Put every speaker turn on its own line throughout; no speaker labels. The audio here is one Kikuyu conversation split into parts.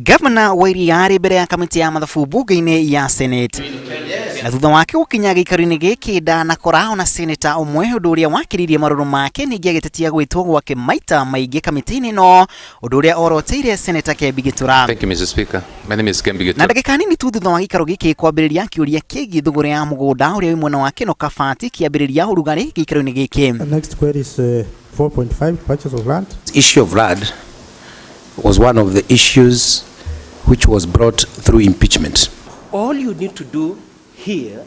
Gavana wa Iria arĩ mbere ya kamĩtĩ ya mathabu mbunge-inĩ ya Senate na thutha wake gũkinya gĩikaro-inĩ gĩkĩ ndanakora ona seneta ũmwe, ũndũ ũrĩa wakĩririe marũrũ make, ningĩ agĩtetia gwĩtwo gwake maita maingĩ kamĩtĩ-inĩ ĩno, ũndũ ũrĩa oroteire Seneta Kembi Gĩtũra.
Thank you, Mr. Speaker. My name is Kembi
Na
Gitura.
ndagĩka nini tu thutha wa gĩikaro gĩkĩ kwambĩrĩria, kĩũria kĩgiĩ thũgũrĩ ya mũgũnda ũrĩa wĩ mwena wa Kĩnoka Fati kĩambĩrĩria ũrugarĩ gĩikaro-inĩ gĩkĩ.
The next query is 4.5, purchase of land.
Issue of land was one of the issues which was brought through impeachment.
All you need to do here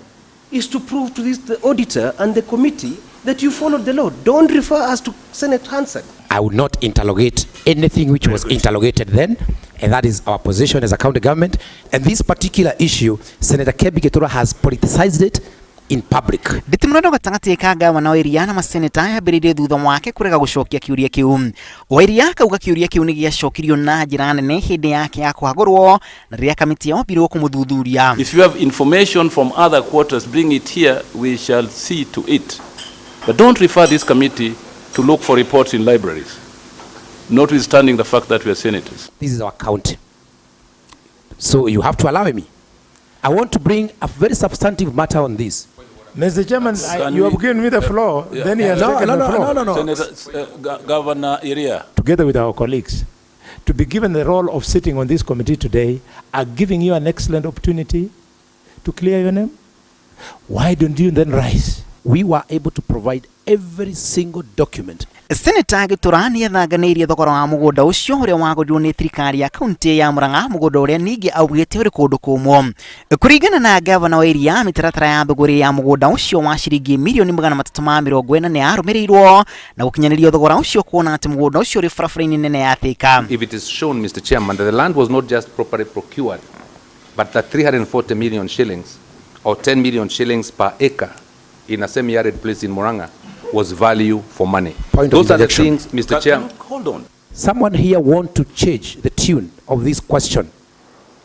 is to prove to this, the auditor and the committee, that you followed the law. Don't refer us to Senate Hansard.
I would not interrogate anything which was interrogated then, and that is our position as a county government. And this particular issue, Senator Kembi Gitura has politicized it in public.
Nditimũrano gatagatĩ ka gavana wa Iria na maseneta yambĩrĩirie thutha wake kũrega gũcokia kĩũria kĩu. Wa Iria akauga kĩũria kĩu nĩ gĩacokirio na njĩra nene hĩndĩ yake ya kũhagũrwo na rĩrĩa kamĩtĩ yombirwo kũmũthuthuria.
If you have information from other quarters, bring it here. We shall see to it. But don't refer this committee to look for reports in libraries, notwithstanding the fact that we are senators.
This is our county. So you have to allow me. I want to bring a very substantive matter on this.
Mr. Chairman,
Can
you
we-
have given me the floor, then he has
No,
taken
no,
the
no,
floor.
no, no, no.
Senator, Governor Iria.
Together with our colleagues, to be given the role of sitting on this committee today are giving you an excellent opportunity to clear your name. Why don't you then rise?
We were able to provide every single document.
Seneta Gĩtũra nĩ athanganĩirie thogora wa mũgũnda ũcio ũrĩa wagũrirwo nĩ thirikari ya kaunti ya Murang'a, mũgũnda ũrĩa ningĩ augĩte ũrĩ kũndũ kũmũ. Kũringana na gavana wa Iria, mĩtaratara ya thũgũrĩ ya mũgũnda ũcio wa ciringi mirioni 340 nĩ yarũmĩrĩirwo na gũkinyanĩrio thogora ũcio, kuona atĩ mũgũnda ũcio ũrĩ barabara-inĩ nene ya Thika.
If it is shown, Mr. Chairman, that the land was not just properly procured, but that 340 million shillings or 10 million shillings per acre in a semi-arid place in Murang'a was value for money.
Point of
Those are the
interjection.
things, Mr. Chairman.
Hold on.
Someone here want to change the tune of this question.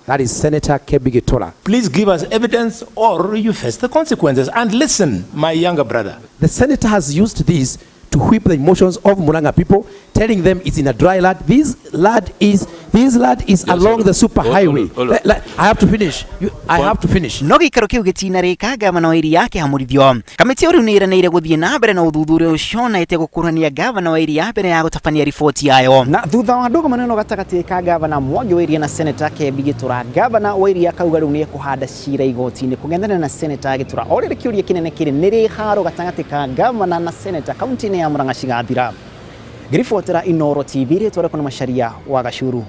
That is Senator Kembi Gitura.
Please give us evidence or you face the consequences. And listen, my younger brother.
The senator has used this to whip the emotions of Murang'a people, telling them it's in a dry land. This land is
Yes,
along
hold
the
on.
superhighway.
Hold on, hold on.
I have to finish. I have to finish.
No gĩikaro kĩu gĩtinarĩka, gavana wa Iria akĩhamũrithio. Kamĩtĩ ĩyo rĩu nĩ ĩranĩire gũthiĩ na mbere na ũthuthuria ũcio na ĩtegũkũrania gavana wa Iria mbere ya gũtabania riboti yayo. Na thutha wa ndũgamano ĩno gatagatĩ ka gavana Mwangi wa Iria na seneta Kembi Gĩtũra, gavana wa Iria akauga rĩu nĩ ekũhanda cira igoti-inĩ kũng'ethanĩra na seneta Gĩtũra. O rĩrĩ kĩũria kĩnene kĩrĩ nĩ rĩ haro gatagatĩ ka gavana na seneta kaunti-inĩ ya Murang'a cigathira. Ngĩribotera Inooro TV, rĩtwa rĩakwa nĩ Macharia wa Gacuru.